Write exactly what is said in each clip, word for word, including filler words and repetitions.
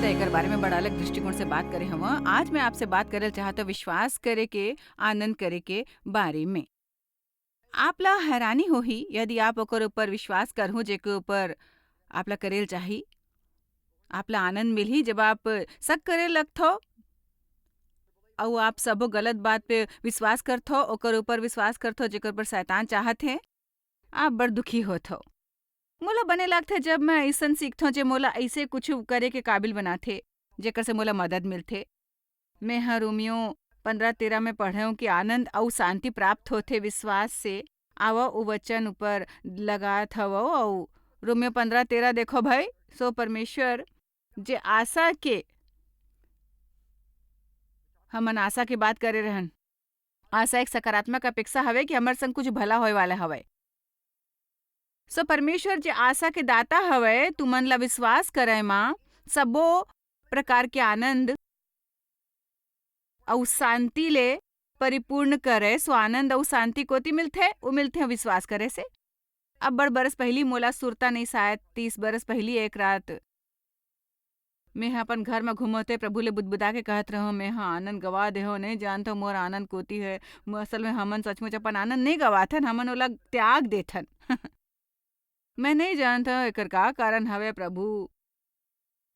एकर बारे में बड़ा अलग दृष्टिकोण से बात करे हवं। आज मैं आपसे बात करल चाहत हूँ विश्वास करे के, आनंद करे के बारे में। आप ला हैरानी होही यदि आप ओकर ऊपर विश्वास करहु जेके ऊपर आप ला करेल चाही। आप ला आनंद मिलही जब आप शक करे लगथो अउ आप सबो गलत बात पे विश्वास करथो, ओकर ऊपर विश्वास करथो जेकर ऊपर शैतान चाहत हे। आप बड़ दुखी होथो। मोला बने लागथे जब मैं अइसन सीखथों जे मोला अइसे कुछ करे के काबिल बनाथे जेकर से मोला मदद मिलथे। मैं ह रोमियो पंद्रह तेरह में पढ़े हूँ कि आनंद अउ शांति प्राप्त होथे विश्वास से। आवा उ वचन ऊपर लगात हवो अउ रोमियो पंद्रह तेरह देखो भाई। सो परमेश्वर जे आशा के, हमन आशा के बात करे रहन, आशा एक सकारात्मक अपेक्षा हवे कि हमर संग कुछ भला होए वाला हवय। सो परमेश्वर जे आशा के दाता हवय, तुमन ला विश्वास करय मा सबो प्रकार के आनंद अउ शांति ले परिपूर्ण करे। सो आनंद अउ शांति कोती मिलथे? वो मिलथे विश्वास करे से। अब बड़ बरस पहिली, मोला सुरता नहीं, शायद तीस बरस पहिली, एक रात मैं ह अपन घर म घूमते प्रभु ले बुदबुदा के कहत रहूं, "मैं ह आनंद गवा देहूं, नहीं जानत हूं मोर आनंद कोती है।" म-, असल में हमन सचमुच अपन आनंद नहीं गवाथन, हमन ओला त्याग देथन। मैं नहीं जानत हूं एकर का कारण हवे प्रभु।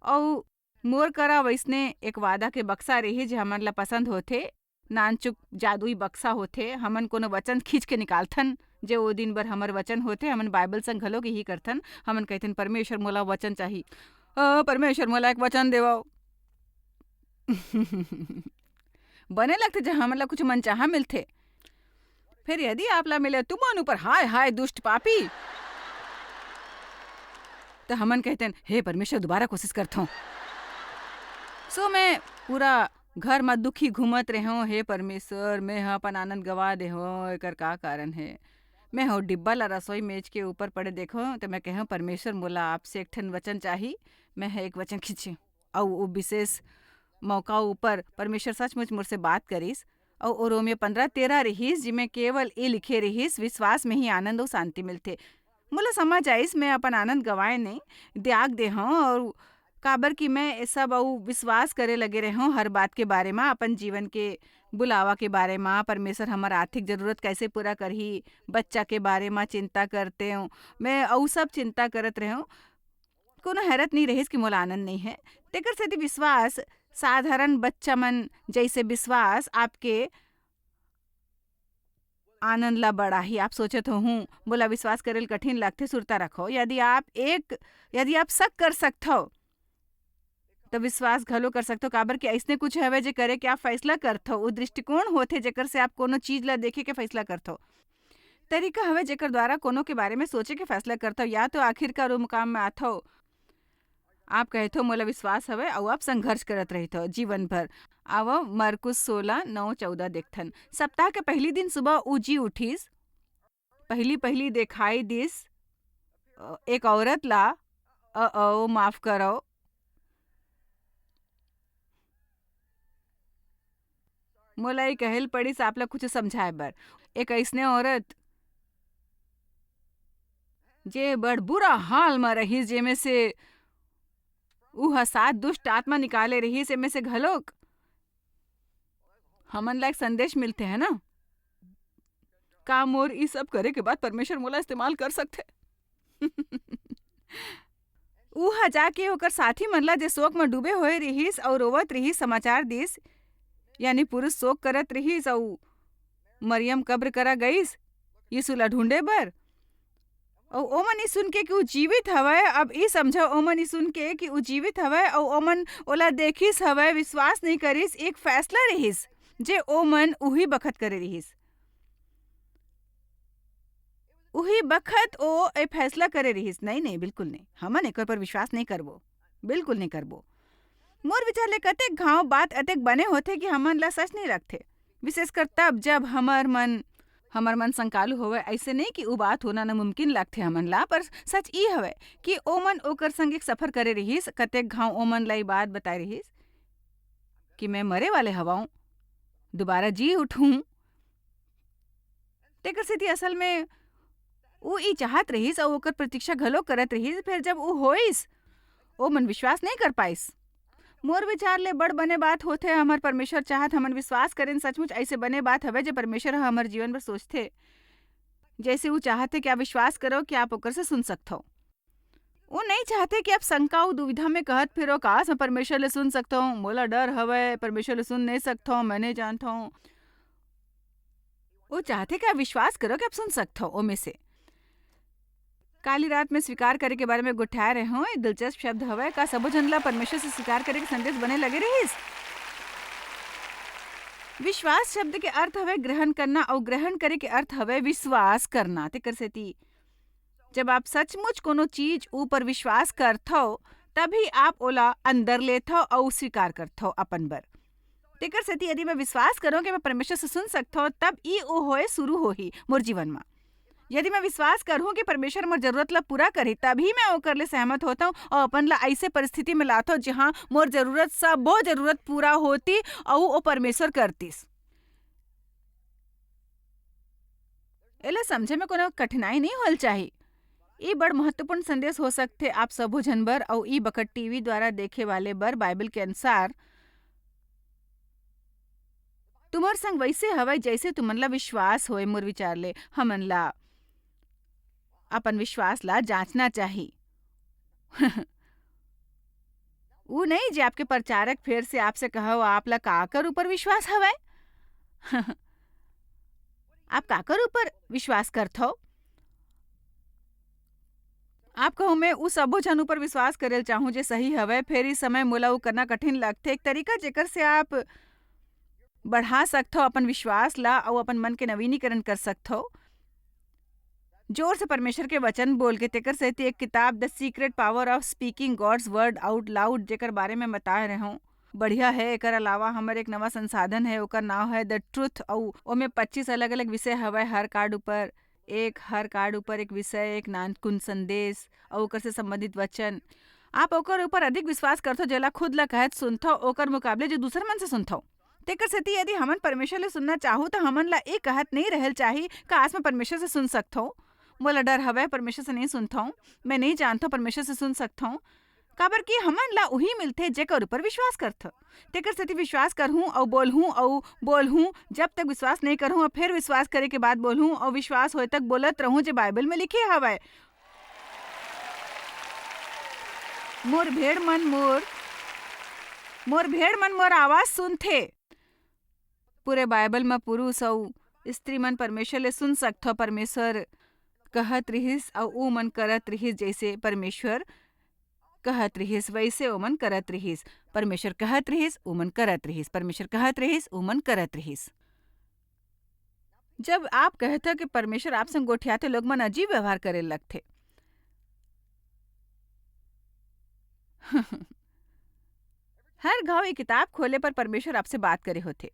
अउ मोर करा वइसने एक वादा के बक्सा रही जे हमन ला पसंद होथे, नानचुक जादुई बक्सा होथे, हमन कोनो वचन खींच के निकालथन, जे ओ दिन बर हमर वचन होथे, हमन बाइबल संग घलो के ही करथन, हमन कहिथन, "परमेश्वर मोला वचन चाही, अ, परमेश्वर मोला एक वचन देवव।" बने लगथे जब हमन ला कुछ मनचाहा मिलथे। फिर यदि आप ला मिले, "तुमन ऊपर हाय हाय दुष्ट पापी," तो हमन कहिथन, "हे परमेश्वर, दोबारा कोशिश करथों।" सो मैं पूरा घर म दुखी घूमत रहूं, "हे परमेश्वर, मैं ह अपन आनंद गवा देहूं, एकर का कारण हे?" मैं ह डिब्बा ला रसोई मेज के ऊपर पड़े देखूं, तो मैं कहूं, "परमेश्वर, मोला आपसे एक ठन वचन चाही।" मैं ह एक वचन खींचे, अउ वो विशेष मौका ऊपर परमेश्वर सचमुच मोर से बात करिस। अउ ओ रोमियो पंद्रह तेरह रिहिस, जिमे केवल ए लिखे रिहिस, "विश्वास में ही आनंद अउ शांति मिलथे।" मोला समझ आइस, मैं अपन आनंद गंवाए नहीं, त्याग दे हूं, अउ काबर कि मैं ए सब अउ विश्वास करे लगे रहूं हर बात के बारे म, अपन जीवन के बुलावा के बारे म, परमेश्वर हमर आर्थिक जरूरत कैसे पूरा करही, बच्चा के बारे म चिंता करते हूं, मैं अउ सब चिंता करत रहूं। कोनो हैरत नहीं रहिस कि मोला आनंद नहीं है। तेकर सेती विश्वास, साधारण बच्चा मन जैसे विश्वास आपके आनंद ला बढ़ाही। आप सोचत हो, "हूँ, मोला विश्वास करे ल कठिन लगथे।" सुरता रखो, यदि आप एक, यदि आप शक कर सकथो, तो विश्वास घलो कर सकथो, काबर कि अइसने कुछ हवे जे करे के आप फैसला करथो। वो दृष्टिकोण होथे जेकर से आप कोनो चीज ला देखे के फैसला करथो। तरीका हवे जेकर द्वारा कोनो के बारे में सोचे के फैसला करथो, या तो आखिरकार वो मुकाम में आथो, आप कहथो, "मोला विश्वास हवे," अउ आप संघर्ष करत रहिथो जीवन भर। आवो, मरकुस सोलह, नौ, चौदह देखथन। सप्ताह के पहली दिन सुबह ऊ जी उठिस। पहली-पहली देखाई दिस, अ, एक औरत ला, अ, अ, माफ करो। मोला ये कहेल पड़िस आप ला कुछ समझाए बर। एक अइसने औरत, जे बड़ बुरा हाल म रहिस, जेमे से ऊ ह सात दुष्ट आत्मा निकाले रहिस, एमे से घलोक हमन ला एक संदेश मिलथे, है ना? का मोर ई सब करे के बाद परमेश्वर मोला इस्तेमाल कर सकथे? ऊ ह जाके ओकर साथी मन ला, जे शोक म डूबे होए रिहिस अउ रोवत रिहिस, समाचार दिस, यानी पुरुष शोक करत रिहिस अउ मरियम कब्र करा गईस यीशु ला ढूंढे बर। अउ ओमन ई सुन के कि ऊ जीवित हवय, अब ई समझो, ओमन ई सुन के कि ऊ जीवित हवय अउ ओमन ओला देखिस हवय, विश्वास नहीं करिस, एक फैसला रिहिस, जे ओमन उही बखत करे रिहिस। उही बखत ओ ए फैसला करे रिहिस, "नहीं, नहीं, बिल्कुल नहीं, हमन एकर पर विश्वास नहीं करबो, बिल्कुल नहीं करबो।" मोर विचार ले कतेक घांव बात अतेक बने होथे कि हमन ला सच नहीं लगथे, विशेषकर तब जब हमर मन, हमर मन संकालू होवे। ऐसे नहीं कि उ बात होना नामुमकिन लगथे हमन ला, पर सच ई हवे कि ओमन ओकर संग एक सफर करे रिहिस, कतेक घांव ओमन ला ई बात बताए रिहिस कि मैं मरे वाले हवाऊं, दोबारा जी उठूं। तेकर सेती असल में ऊ ई चाहत रहिस अऊ ओकर प्रतीक्षा घलो करत रहिस। फेर जब ऊ होइस, ओमन विश्वास नइं कर पाइस। मोर विचार ले बड़ बने बात होथे, हमर परमेश्वर चाहत हमन विश्वास करेन। सचमुच ऐसे बने बात हवे जे परमेश्वर ह हमर जीवन बर सोचथे। जैसे वो चाहथे कि आप विश्वास करो कि आप ओकर से सुन सकथो। वो नहीं चाहते कि आप शंका अउ दुविधा में कहत फिरो, "काश मैं परमेश्वर ले सुन सकथो, मोला डर हवय, परमेश्वर ले सुन नहीं सकथो, मैं नहीं जानथो।" वो चाहथे कि आप विश्वास करो कि आप सुन सकथो ओमे से। काली रात में स्वीकार करे के बारे में गोठियाए रहे हो, एक दिलचस्प शब्द हवय। का सबो झन ला परमेश्वर से स्वीकार करे के संदेश बने लगे रहिस? विश्वास शब्द के अर्थ हवय ग्रहण करना, अउ ग्रहण करे के अर्थ हवय विश्वास करना। तेकर सेती जब आप सचमुच कोनो चीज ऊपर विश्वास करथव, तभी आप ओला अंदर लेथव अउ स्वीकार करथव अपन बर। तेकर सेती यदि मैं विश्वास करूं कि मैं परमेश्वर से सुन सकथव, तब ई ओ होए शुरू होही मोर जीवन म। यदि मैं विश्वास करहूं कि परमेश्वर मोर जरूरत ला पूरा करही, तभी मैं ओकर ले सहमत होथव अउ अपन ला ऐसे परिस्थिति में लाथव, जहां मोर जरूरत, सबो जरूरत पूरा होती अउ ओ परमेश्वर करतीस। एला समझे में कोनो कठिनाई नहीं होल चाही। ई बड़ महत्वपूर्ण संदेश हो सकथे आप सबो झन बर, अउ ई बखत टीवी द्वारा देखे वाले बर। बाइबल के अनुसार, तुम्हर संग वैसे हवय, जैसे तुमन ला विश्वास होए। मोर विचार ले, हमन ला अपन विश्वास ला जांचना चाही। ऊ नहीं जे आपके प्रचारक फेर से आपसे कहो, "आप ला काकर ऊपर विश्वास हवय?" आप काकर ऊपर विश्वास करथव? आप कहो, "मैं उ सबो झन ऊपर विश्वास करेल चाहूं जे सही हवय," फेर इस समय मोला उ करना कठिन लगथे। एक तरीका जेकर से आप बढ़ा सकथव अपन विश्वास ला अउ अपन मन के नवीनीकरण कर सकथव, जोर से परमेश्वर के वचन बोल के। तेकर सेती एक किताब, The Secret Power of Speaking God's Word Out Loud, जेकर बारे में बताए रहे हूँ, बढ़िया है। एकर अलावा हमर एक नवा संसाधन है, ओकर नाव है The Truth, अउ ओमे पच्चीस अलग-अलग विषय हवय, हर कार्ड ऊपर एक, हर कार्ड ऊपर एक विषय, एक नानकुन संदेश, अउ ओकर से संबंधित वचन। आप ओकर ऊपर अधिक विश्वास करथव, जेला खुद ला कहत सुनथव, ओकर मुकाबले जो दूसर मन से सुनथव। तेकर सेती यदि हमन परमेश्वर ले सुनना चाहू, त हमन ला ए कहत नइ रहल चाही, "काश मैं परमेश्वर से सुन सकथव, मोला डर हवय, परमेश्वर से नइ सुनथव, मैं नइ जानथव, परमेश्वर से सुन सकथव।" काबर कि हमन ला उही मिलथे, जेकर ऊपर विश्वास करथ। तेकर सेती विश्वास करहूं अउ बोलहूं अउ बोलहूं, जब तक विश्वास नइ करहूं अउ फेर विश्वास करे के बाद बोलहूं अउ विश्वास होए तक बोलत रहूं, जे बाइबल में लिखे हवय। मोर भेड़ मन मोर, मोर भेड़ मन मोर आवाज सुनथे। पूरे बाइबल म पुरुष अउ स्त्री मन परमेश्वर ले सुन सकथव। परमेश्वर कहत रिहिस अउ ऊ मन करत रिहिस, जइसे परमेश्वर कहत रिहिस, वइसे ओमन करत रिहिस। परमेश्वर कहत रिहिस, ओमन करत रिहिस। परमेश्वर कहत रिहिस, ओमन करत रिहिस। जब आप कहथव कि परमेश्वर आप संग गोठियाथे, लोग मन अजीब व्यवहार करे लगथे। हर घाव ये किताब खोले पर परमेश्वर आपसे बात करे होथे।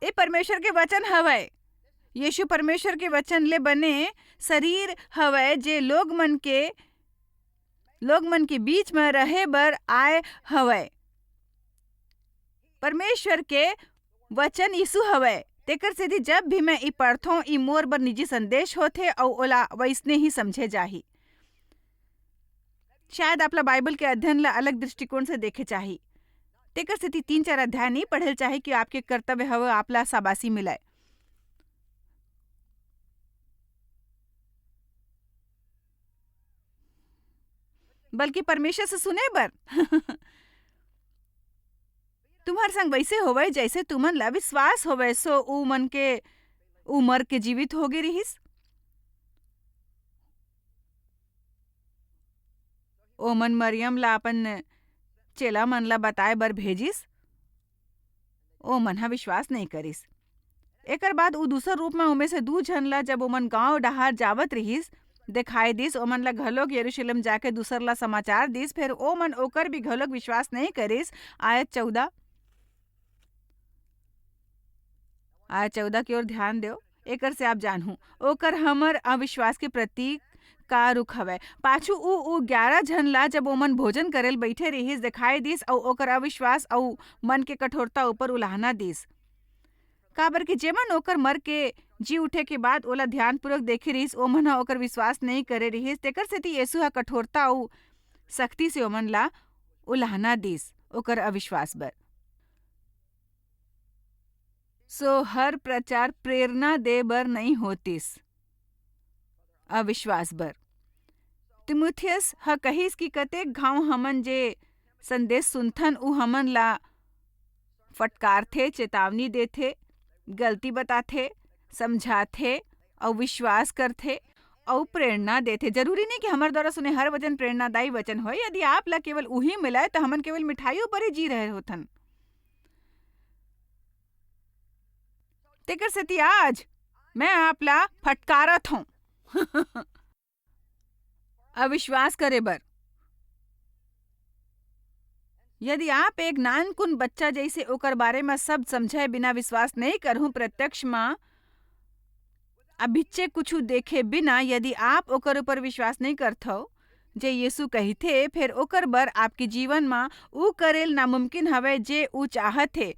ए परमेश्वर के वचन हवय। यीशु परमेश्वर के वचन ले बने शरीर हवय, जे लोग मन के, लोग मन के बीच म रहे बर आय हवय। परमेश्वर के वचन यीशु हवय। तेकर सेती जब भी मैं ई पढ़थों, ई मोर बर निजी संदेश होथे अउ ओला वइसने ही समझे जाही। शायद आप ला बाइबल के अध्ययन ला अलग दृष्टिकोण से देखे चाही। तेकर सेती तीन चार अध्याय नहीं पढ़े ल चाही कि आपके कर्तव्य हवे आप ला शाबाशी मिलय, बल्कि परमेश्वर से सुने बर। तुम्हर संग वइसे होवय, जइसे तुमन ला विश्वास होवय। सो ऊ मन के, ऊ मर के जीवित होगे रिहिस। ओमन मरियम ला अपन चेला मन ला बताए बर भेजिस। ओमन ह विश्वास नइ करिस। एकर बाद ऊ दूसर रूप म ओमे से दू झन ला, जब ओमन गांव डहार जावत रिहिस, दिखाई दिस। ओमन ला घलोक यरूशलेम जाके दूसर ला समाचार दिस। फेर ओमन ओकर भी घलोक विश्वास नइ करिस। आयत चौदह, आयत चौदह की ओर ध्यान देव, एकर से आप जानहू, ओकर हमर अविश्वास के प्रतीक का रुख हवय। पाछू ऊ, ऊ ग्यारह झन ला, जब ओमन भोजन करे ल बइठे रिहिस, दिखाई दिस अऊ ओकर अविश्वास अऊ मन के कठोरता ऊपर उलाहना दिस। काबर कि जेमन ओकर मर के जी उठे के बाद ओला ध्यानपूर्वक देखे रिहिस, ओमन ह ओकर विश्वास नइं करे रिहिस। तेकर सेती यीशु ह कठोरता अऊ सख्ती से ओमन ला उलाहना दिस ओकर अविश्वास बर। सो हर प्रचार प्रेरणा दे बर नइ होतिस, अविश्वास बर। तीमुथियुस ह कहिस कि कतेक घांव हमन जे संदेश सुनथन, उ हमन ला फटकारथे, चेतावनी देथे, गलती बताथे, समझाथे अउ विश्वास करथे अउ प्रेरणा देथे। जरूरी नहीं कि हमर द्वारा सुने हर वचन प्रेरणादायी वचन होय। यदि आप ला केवल उही मिलय, त हमन केवल मिठाई ऊपर ही जी रहे होथन। तेकर सेती आज मैं आप ला फटकारत हूँ अविश्वास करे बर। यदि आप एक नानकुन बच्चा जैसे ओकर बारे म शब्द समझे बिना विश्वास नहीं करहु, प्रत्यक्ष म अभिच्चे कुछु देखे बिना यदि आप ओकर ऊपर विश्वास नहीं करथव, जे यीशु कहिथे, फेर ओकर बर आपके जीवन म ऊ करेल नामुमकिन हवय, जे ऊ चाहत हे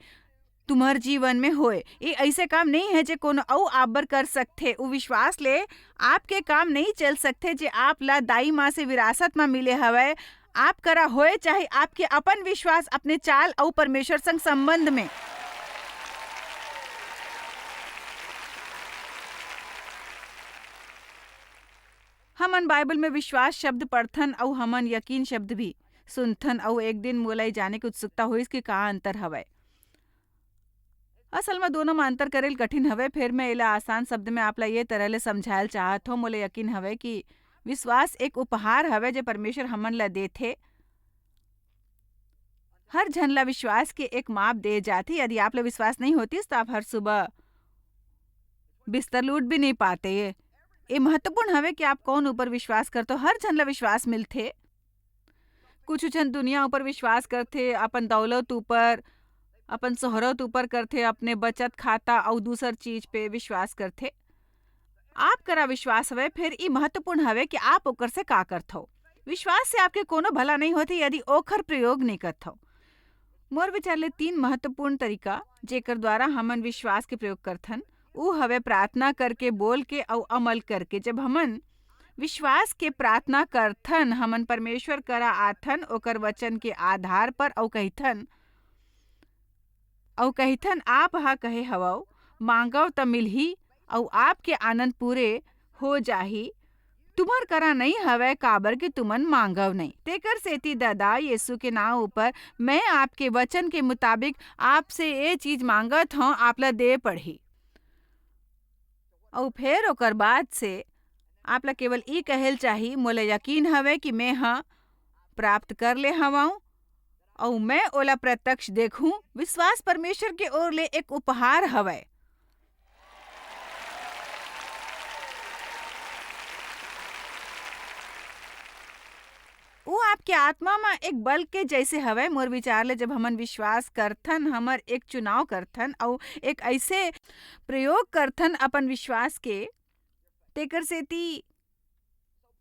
तुम्हर जीवन में होय। ये ऐसे काम नहीं है जे कोनो अऊ आप बर कर सकथे। ऊ विश्वास ले आपके काम नहीं चल सकथे, जे आप ला दाई माँ से विरासत म मिले हवय। आप करा होय, चाहे आपके अपन विश्वास, अपने चाल अऊ परमेश्वर संग संबंध में। हमन बाइबल में विश्वास शब्द पढ़थन अऊ हमन यकीन शब्द भी सुनथन, अऊ एक दिन मोला ये जाने के उत्सुकता होइस कि का अंतर हवय। असल में दोनों में अंतर करेल कठिन हवय, फेर मैं एला आसान शब्द में आप ला ये तरह ले समझायल चाहत हों। मोला यकीन हवय कि विश्वास एक उपहार हवय, जे परमेश्वर हमन ला देथे। हर झन ला विश्वास के एक माप दे जाथे। यदि आप ला विश्वास नहीं होतिस, तो आप हर सुबह बिस्तर ले उठ भी नहीं पाते। ये, ये महत्वपूर्ण हवे कि आप कौन ऊपर विश्वास करते हो। हर झन ला विश्वास मिलथे। कुछ झन दुनिया ऊपर विश्वास करथे, अपन दौलत ऊपर, अपन शोहरत ऊपर करथे, अपने बचत खाता अउ दूसर चीज पे विश्वास करथे। आप करा विश्वास हवे, फेर ई महत्वपूर्ण हवे कि आप ओकर से का करथव। विश्वास से आपके कोनो भला नहीं होथे, यदि ओखर प्रयोग नहीं करथव। मोर विचार ले तीन महत्वपूर्ण तरीका, जेकर द्वारा हमन विश्वास के प्रयोग करथन, ऊ हवे प्रार्थना करके, बोल के अउ अमल करके। जब हमन विश्वास के प्रार्थना करथन, हमन परमेश्वर करा आथन, ओकर वचन के आधार पर अउ कहिथन, अउ कहिथन, "आप ह कहे हवव, मांगव त मिलही, अउ आपके आनंद पूरे हो जाही। तुम्हर करा नइ हवय, काबर कि तुमन मांगव नइ।" तेकर सेती ददा, यीशु के नांव ऊपर, मैं आपके वचन के मुताबिक आपसे ये चीज मांगत हंव, आप ला दे पड़ही। अउ फेर ओकर बाद से आप ला केवल ई कहेल चाही, "मोला यकीन हवय कि मैं ह प्राप्त कर ले हवंव, अउ मैं ओला प्रत्यक्ष देखहूं।" विश्वास परमेश्वर के ओर ले एक उपहार हवय। वो आपके आत्मा म एक बल के जैसे हवय। मोर विचार ले, जब हमन विश्वास करथन, हमर एक चुनाव करथन, अउ एक ऐसे प्रयोग करथन अपन विश्वास के, तेकर सेती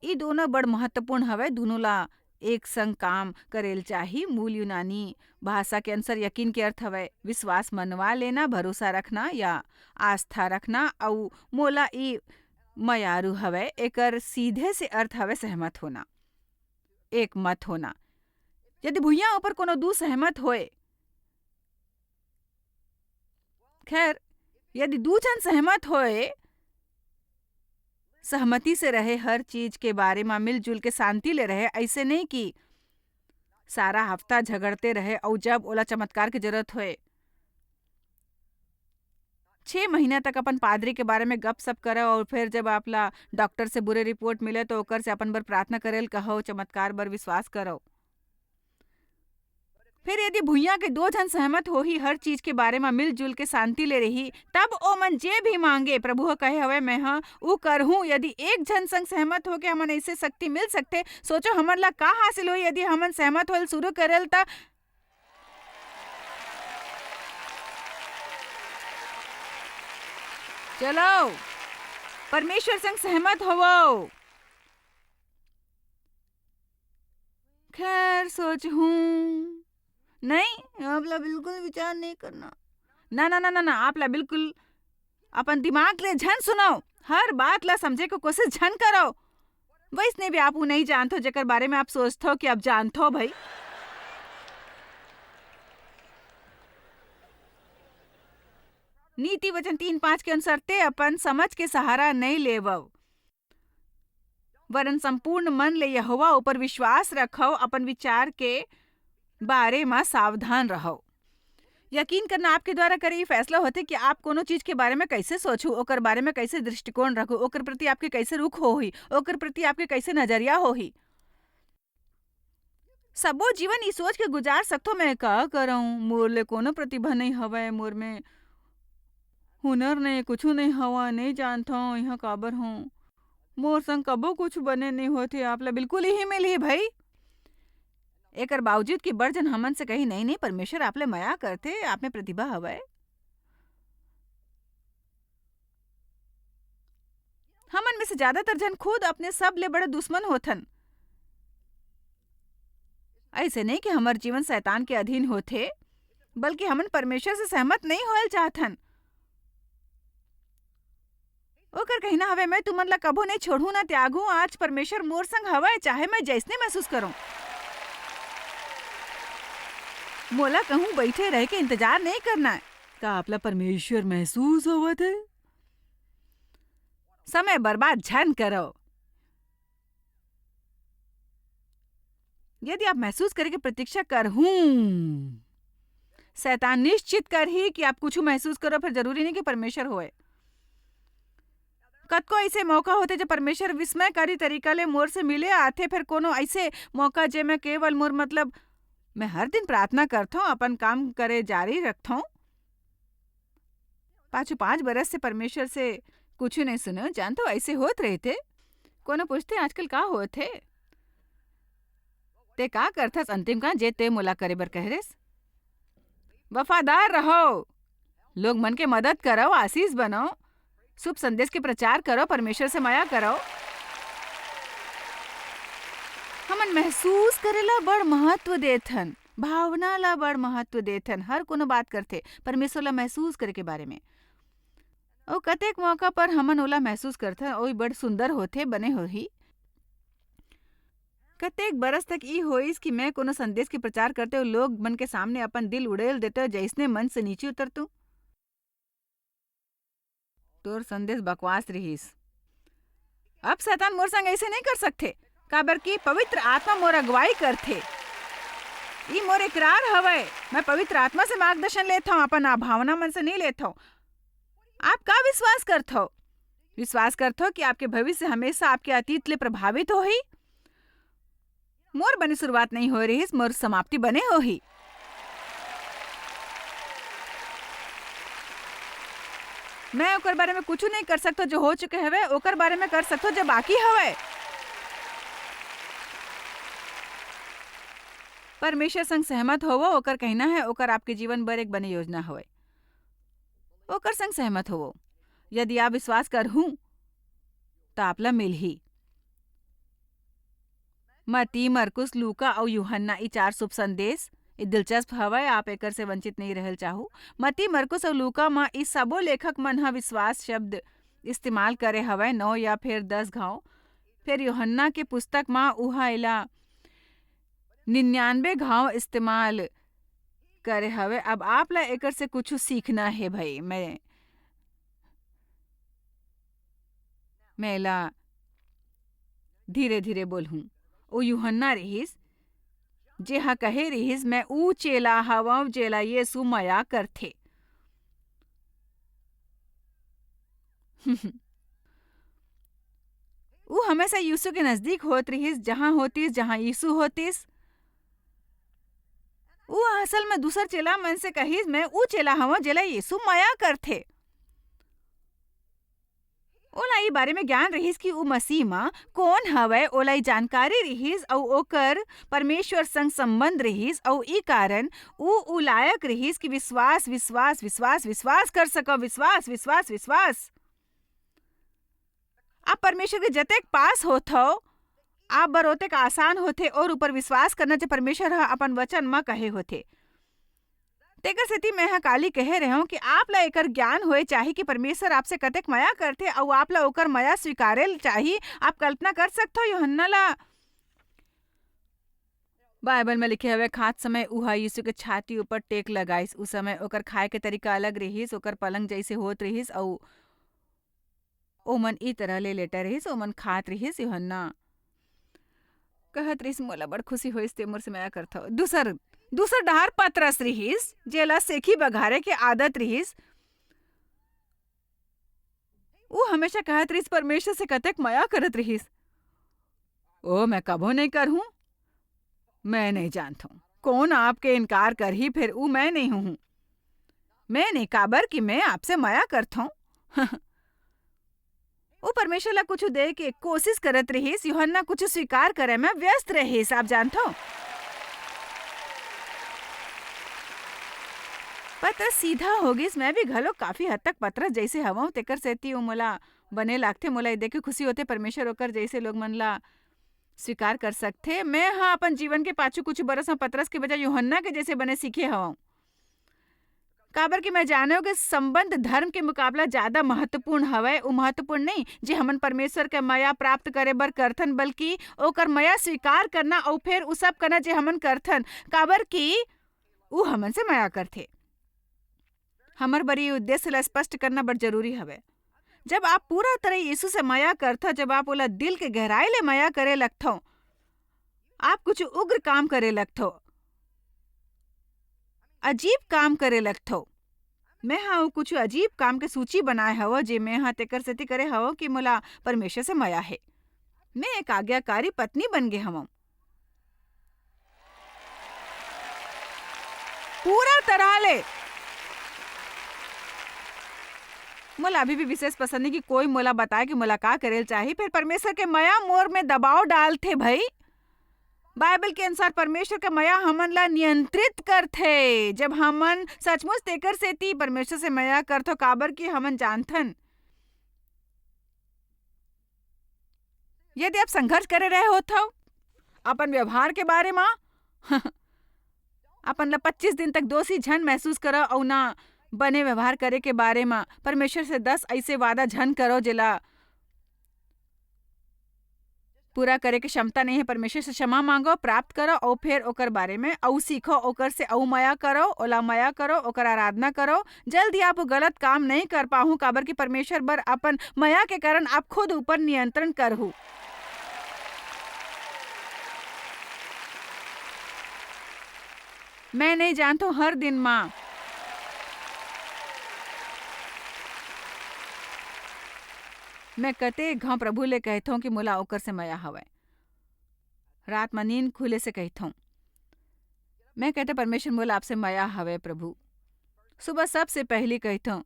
ई दोनों बड़ महत्वपूर्ण हवय। दोनों ला एक संग काम करेल चाही। मूल यूनानी भाषा के अनुसार यकीन के अर्थ हवय विश्वास मनवा लेना, भरोसा रखना या आस्था रखना, अउ मोला ई मयारू हवय, एकर सीधे से अर्थ हवय सहमत होना, एक मत होना। यदि भुइयां ऊपर कोनो दू सहमत होए, खैर, यदि दू झन सहमत होए, सहमति से रहे, हर चीज के बारे म मिलजुल के शांति ले रहे, ऐसे नहीं कि सारा हफ्ता झगड़ते रहे अउ जब ओला चमत्कार के जरूरत होए, छह महीना तक अपन पादरी के बारे में गपशप करव अउ फिर जब आप ला डॉक्टर से बुरे रिपोर्ट मिले तो ओकर से अपन बर प्रार्थना करेल कहव, चमत्कार बर विश्वास करव। फिर यदि भुइयां के दो झन सहमत होही, हर चीज के बारे म मिलजुल के शांति ले रही, तब ओमन जे भी मांगे, प्रभु ह कहे हवय, मैं ह ऊ करहूं। यदि एक झन संग सहमत होके हमन ऐसे शक्ति मिल सकथे, सोचो हमन ला का हासिल होही यदि हमन सहमत होल शुरू करल त। चलो, परमेश्वर संग सहमत होवो। खैर, सोचहूं। नहीं, आप ला बिल्कुल विचार नहीं करना। ना, ना, ना, ना, ना, आप ला बिल्कुल अपन दिमाग ले झन सुनव। हर बात ला समझे के कोशिश झन करव। वैसने भी आप वो नहीं जानथो जेकर बारे में आप सोचथो कि आप जानथो भाई। नीति वचन तीन पाँच के अनुसार, ते अपन समझ के सहारा नइ लेवव, वरन संपूर्ण मन ले यहोवा ऊपर विश्वास रखव, अपन विचार के बारे म सावधान रहव। यकीन करना आपके द्वारा करे ये फैसला होथे कि आप कोनो चीज के बारे में कैसे सोचहु, ओकर बारे में कैसे दृष्टिकोण रखहु, ओकर प्रति आपके कैसे रुख होही, ओकर प्रति आपके कैसे नजरिया होही। सबो जीवन ई सोच के गुजार सकथो, "मैं का करऊं, मोर ले कोनो प्रतिभा नइ हवय, मोर में हुनर नइ, कुछु नइ हवय, नइ जानथंव, इहां काबर हंव, मोर संग कबो कुछु बने नइ होथे, आप ला बिल्कुल इही मिलही भई।" एकर बावजूद कि बड़ झन हमन से कही, "नहीं, नहीं, परमेश्वर आप ले मया करथे, आप में प्रतिभा हवय।" हमन में से ज्यादातर झन खुद अपने सब ले बड़े दुश्मन होथन। ऐसे नहीं कि हमर जीवन शैतान के अधीन होथे, बल्कि हमन परमेश्वर से सहमत नहीं होयल चाहथन। ओकर कहना हवे, "मैं तुमन ला कभू नहीं छोड़हूं ना त्यागहूं। आज परमेश्वर मोर संग हवय, चाहे मैं जैसने महसूस करूं। मोला कहूं बैठे रह के इंतजार नहीं करना है।" का आपला परमेश्वर महसूस होवत है? समय बर्बाद झन करो। यदि आप महसूस करे के प्रतीक्षा करहूं, शैतान निश्चित करही कि आप कुछ महसूस करो, फिर जरूरी नहीं कि परमेश्वर होए। कतको ऐसे मौका होथे, जब परमेश्वर विस्मयकारी तरीका ले मोर से मिले आथे, फिर कोनो ऐसे मौका, जे मैं केवल मोर, मतलब, मैं हर दिन प्रार्थना करथौं, अपन काम करे जारी रखथौं। पाछू पाँच बरस से परमेश्वर से कुछु नहीं सुने, जानथो, ऐसे होत रहिथे। कोनो पूछथे, "आजकल का होत हे? ते का करथस अंतिम काम, जे ते मोला करे बर कहे रेस?" वफादार रहो, लोग मन के मदद करो, आशीष बनो, शुभ संदेश के प्रचार करो, परमेश्वर से मया करो। हमन महसूस करेला बड़ महत्व देथन, भावना ला बड़ महत्व देथन। हर कोनो बात करथे परमेश्वर ला महसूस करे के बारे में। अउ कतेक मौका पर हमन ओला महसूस करथन, ओही बड़ सुंदर होथे, बने होही। कतेक बरस तक ई होइस कि मैं कोनो संदेश के प्रचार करते हुए लोग मन के सामने अपन दिल उड़ेल देते हुए जैसने मंच से नीचे उतरतूं। तोर संदेश बकवास रिहिस। अब शैतान मोर संग ऐसे नहीं कर सकथे, काबर कि पवित्र आत्मा मोर अगुवाई करथे। ई मोर इकरार हवय, मैं पवित्र आत्मा से मार्गदर्शन लेथौं, अपन आ भावना मन से नहीं लेथौं। आप का विश्वास करथो? विश्वास करथो कि आपके भविष्य हमेशा आपके अतीत ले प्रभावित होही? मोर बने शुरुआत नहीं होए रिहिस, मोर समाप्ति बने होही। मैं ओकर बारे में कुछु नहीं कर सकतो जो हो चुके हवे, ओकर बारे में कर सकतो जो बाकी हवे। परमेश्वर संग सहमत होवो, ओकर कहना है, ओकर आपके जीवन बर एक बने योजना हवे। ओकर संग सहमत होवो। यदि आप विश्वास करहूं, त आप ला मिलही। मती, मरकुस, लूका अउ यूहन्ना, ई चार शुभ संदेश, ई दिलचस्प हवय, आप एकर से वंचित नहीं रहल चाहू। मती, मरकुस अउ लूका म ई सबो लेखक मन ह विश्वास शब्द इस्तेमाल करे हवय, नौ या फिर दस घाव। फिर यूहन्ना के पुस्तक म उहा एला निन्यानवे घाव इस्तेमाल करे हवे। अब आप ला एकर से कुछु सीखना हे भई। मैं, मैं एला धीरे-धीरे बोलहूं। ओ यूहन्ना रिहिस, जेहा कहे रिहिस, "मैं ऊ चेला हवंव, जेला यीशु मया करथे।" ऊ हमेशा यीशु के नजदीक होत रिहिस, जहां होतिस, जहां यीशु होतिस। ऊ असल में दूसर चेला मन से कहिस, "मैं ऊ चेला हवं, जेला यीशु मया करथे।" ओला ई बारे में ज्ञान रिहिस कि ऊ मसीह म कोन हवय, ओला ई जानकारी रिहिस अऊ ओकर परमेश्वर संग संबंध रिहिस, अऊ ई कारण ऊ, ऊ लायक रिहिस कि विश्वास, विश्वास, विश्वास, विश्वास कर सकव, विश्वास, विश्वास, विश्वास। आप परमेश्वर के जतेक पास होथव, आप बर ओतेक आसान होथे और ऊपर विश्वास करना, जे परमेश्वर ह अपन वचन म कहे होथे। तेकर सेती मैं ह काली कहे रहेंव कि आप ला एकर ज्ञान होए चाही कि परमेश्वर आपसे कतेक मया करथे अऊ आप ला ओकर मया स्वीकारे ल चाही। आप कल्पना कर सकथव यूहन्ना ला? बाइबल में लिखे हवय, खात समय उहा यीशु के छाती ऊपर टेक लगाइस। उस समय ओकर खाए के तरीका अलग रिहिस, ओकर पलंग जइसे होत रिहिस, अऊ ओमन ई तरह ले लेटे रिहिस, ओमन खात रिहिस। यूहन्ना कहत रिहिस, "मोला बड़ खुशी होइस, ते मोर से मया करथव।" दूसर, दूसर डहार पतरस रिहिस, जेला सेखी बघारे के आदत रिहिस। ऊ हमेशा कहत रिहिस, "परमेश्वर से कतेक मया करत रिहिस।" "ओ, मैं कभो नइं करहूं। मैं नइं जानथंव। कोन आपके इनकार करही, फेर ऊ मैं नइं हूं। मैं नइं, काबर कि मैं आपसे मया करथंव।" वो परमेश्वर ला कुछ दे के कोशिश करत रिहिस, यूहन्ना कुछ स्वीकार करे में व्यस्त रिहिस, आप जानथव। पतरस सीधा हो गिस, मैं भी घलो काफी हद तक पतरस जइसे हवंव, तेकर सेती वो मोला बने लागथे, मोला ये देख के खुशी होथे, परमेश्वर ओकर जइसे लोग मन ला स्वीकार कर सकथे। मैं ह अपन जीवन के पाछू कुछ बरस म पतरस के बजाय यूहन्ना के जइसे बने सीखे हवंव। काबर कि मैं जानव कि संबंध धर्म के मुकाबला ज्यादा महत्वपूर्ण हवय। वो महत्वपूर्ण नहीं जे हमन परमेश्वर के मया प्राप्त करे बर करथन, बल्कि ओकर मया स्वीकार करना अउ फेर उ सब करना जे हमन करथन, काबर कि उ हमन से मया करथे। हमर बर ये उद्देश्य ला स्पष्ट करना बड़ जरूरी हवय। जब आप पूरा तरह यीशु से मया करथव, जब आप ओला दिल के गहराई ले मया करे लगथव, आप कुछ उग्र काम करे लगथव, अजीब काम करे लगथव। मैं हा वो कुछ अजीब काम के सूची बनाए हवं, जे मैं हा तेकर सेती करे हवं कि मोला परमेश्वर से मया हे। मैं एक आज्ञाकारी पत्नी बन गे हवं। पूरा तरह ले। मोला अभी भी विशेष पसंद नहीं कि कोई मोला बताए कि मोला का करेल चाही। फिर परमेश्वर के मया मोर में दबाव डालथे भाई। बाइबल के अनुसार परमेश्वर के मया हमन ला नियंत्रित करथे। जब हमन सचमुच तेकर सेती परमेश्वर से मया करथो, काबर कि हमन जानथन, यदि आप संघर्ष करे रहे होथव अपन व्यवहार के बारे म, अपन ला पच्चीस दिन तक दोषी झन महसूस करव अउ ना बने व्यवहार करे के बारे म परमेश्वर से दस ऐसे वादा झन करव जेला पूरा करे के क्षमता नहीं है। परमेश्वर से क्षमा मांगो, प्राप्त करो और फिर ओकर बारे में अउ सीखो, ओकर से अउ मया करो, ओला मया करो, ओकर आराधना करो। जल्द ही आप वो गलत काम नहीं कर पाहू, काबर कि परमेश्वर बर अपन मया के कारण आप खुद ऊपर नियंत्रण करहू। मैं नहीं जानथो हर दिन माँ मैं कतेक घांव प्रभु ले कहथों कि मोला ओकर से मया हवय। रात म नींद खुले से कहथों, मैं कहते, "परमेश्वर, मोला आपसे मया हवय, प्रभु।" सुबह सबसे पहली कहथों,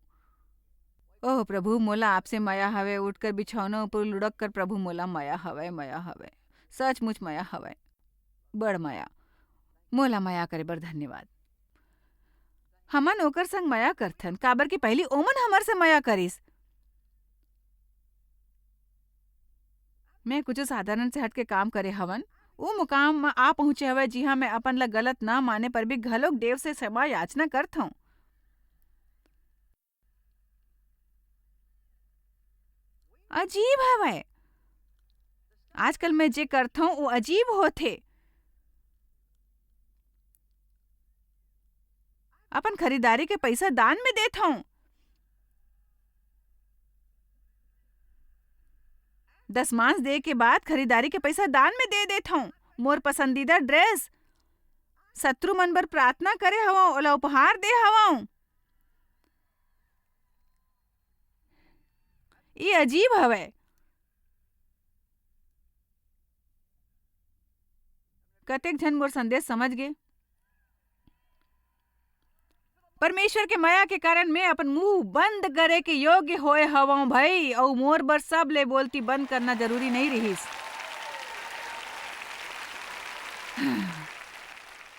"ओह प्रभु, मोला आपसे मया हवय।" उठकर बिछौना ऊपर लुढ़क कर, "प्रभु, मोला मया हवय, मया हवय, सचमुच मया हवय, बड़ मया, मोला मया करे बर धन्यवाद।" हमन ओकर संग मया करथन, काबर कि पहिली ओमन हमर से मया करिस। मैं कुछ साधारण से हट के काम करे हवन। वो मुकाम म आ पहुंचे हवय, जिहां मैं अपन ला गलत ना माने पर भी घलोक देव से क्षमा याचना करथंव। अजीब हवय। आजकल मैं जे करथंव, वो अजीब होथे। अपन खरीदारी के पैसा दान में देथंव। दसमांश दे के बाद खरीदारी के पैसा दान में दे देथंव। मोर पसंदीदा ड्रेस, शत्रु मन बर प्रार्थना करे हवंव, ओला उपहार दे हवंव। ये अजीब हवय। कतेक झन मोर संदेश समझ गे? परमेश्वर के मया के कारण मैं अपन मुंह बंद करे के योग्य होए हवंव भई, अऊ मोर बर सब ले बोलती बंद करना जरूरी नहीं रिहिस।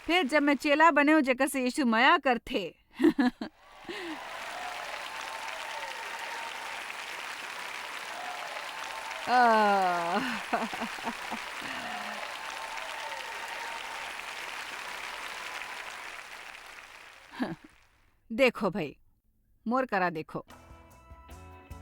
फिर जब मैं चेला बनेंव, जेकर से यीशु मया करथे, आह। देखो भई, मोर करा देखो।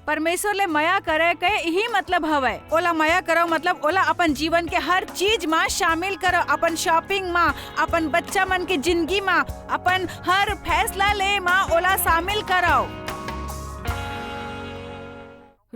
परमेश्वर ले मया करे के इही मतलब हवय। ओला मया करो मतलब ओला अपन जीवन के हर चीज मा शामिल करो, अपन शॉपिंग मा, अपन बच्चा मन के जिंदगी मा, अपन हर फैसला ले मा ओला शामिल करो।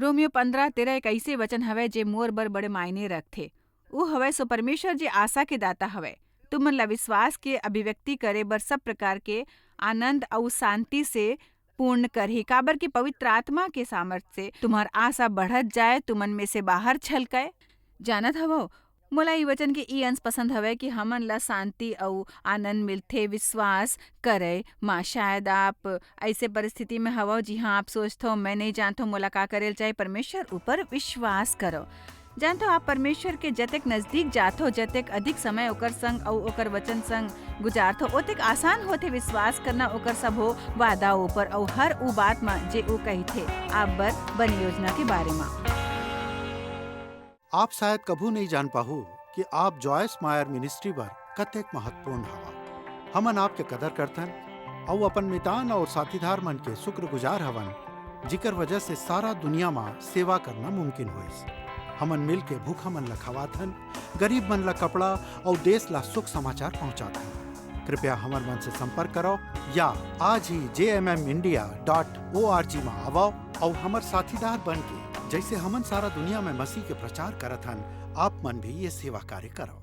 रोमियो पंद्रह तेरह एक ऐसे वचन हवय जे मोर बर बड़े मायने रखथे। वो हवय सो परमेश्वर जे आशा के दाता हवय। तुमन ला विश्वास के अभिव्यक्ति करे बर सब प्रकार के आनंद अउ शांति से पूर्ण करही, काबर कि पवित्र आत्मा के सामर्थ से तुम्हार आशा बढ़त जाए, तुमन में से बाहर छलकय। जानत हवव, मोला ई वचन के ई अंश पसंद हवय कि हमन ला शांति अउ आनंद मिलथे विश्वास करे मा। शायद आप ऐसे परिस्थिति में हवव जिहां आप सोचथव, "मैं नहीं जानथव मोला का करे ल चाही।" परमेश्वर ऊपर विश्वास करो। जानथव, आप परमेश्वर के जतेक नजदीक जाथव, जतेक अधिक समय ओकर संग अउ ओकर वचन संग गुजारथव, ओतेक आसान होथे विश्वास करना ओकर सबो वादा ऊपर अउ हर उ बात म जे उ कहिथे आप बर बने योजना के बारे म। आप शायद कभू नहीं जान पाहू कि आप जॉयस मायर मिनिस्ट्री बर कतेक महत्वपूर्ण हवा। हमन आपके कदर करथन अउ अपन मितान अउ साथीदार मन के शुक्रगुजार हवन, जिकर वजह से सारा दुनिया मा सेवा करना मुमकिन होइस। हमन मिल के भूखा मन ला खवाथन, गरीब मन ला कपड़ा अउ देश ला सुख समाचार पहुंचाथन। कृपया हमर मन से संपर्क करो या आज ही J M M India dot O R G मा आवव अउ हमर साथीदार बन के, जैसे हमन सारा दुनिया में मसीह के प्रचार करत हन, आप मन भी ये सेवा कार्य करो।